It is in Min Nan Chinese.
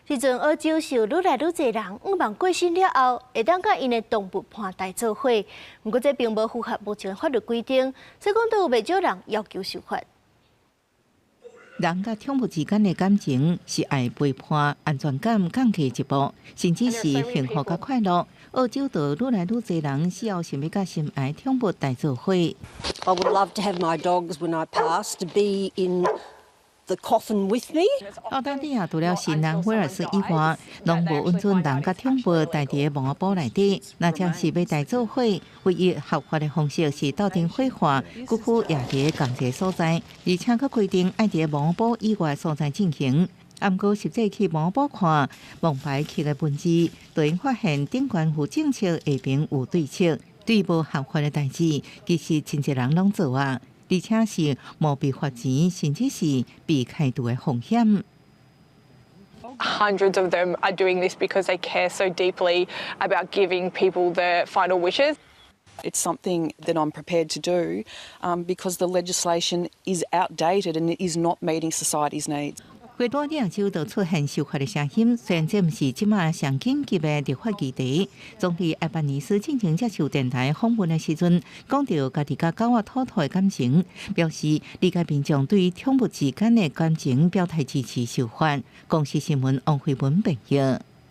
這陣澳洲是有愈來愈濟人，向望過身了後，會當佮𪜶的動物伴帶做伙。毋過這並無符合目前法律規定，所以講都有袂少人要求修法。人佮寵物之間的感情是愛陪伴、安全感降低一步，甚至是幸福佮快樂。澳洲就愈來愈濟人死後想欲佮心愛寵物帶做伙。 I would love to have my dogs when I pass to be in the coffin with me。澳大利亞除了新南威爾士以外，攏無允准人佮寵物帶佇墓仔埔內底。若真是欲帶做伙，唯一合法的方式是鬥陣火化，骨灰也佇仝一个所在，而且閣規定愛佇墓仔埔以外所在進行。毋過實際去墓仔埔看，墓牌刻的文字，就會發現頂懸有政策，下爿有對策。對無合法的代誌，其實真濟人攏做啊，而且是無被罰錢，甚至是被開除的風險。 Hundreds of them are doing this because they care so deeply about giving people their final wishes. It's something that I'm prepared to do because the legislation is outdated and it is not meeting society's needs. 維多利亞州就出現修法的聲音，雖然這毋是這馬上緊急的立法議題。總理艾班尼斯進前接受電台訪問的時陣，講著家己佮狗仔兔兔的感情，表示理解民眾對寵物之間的感情，表態支持修法。公視新聞王慧文編譯。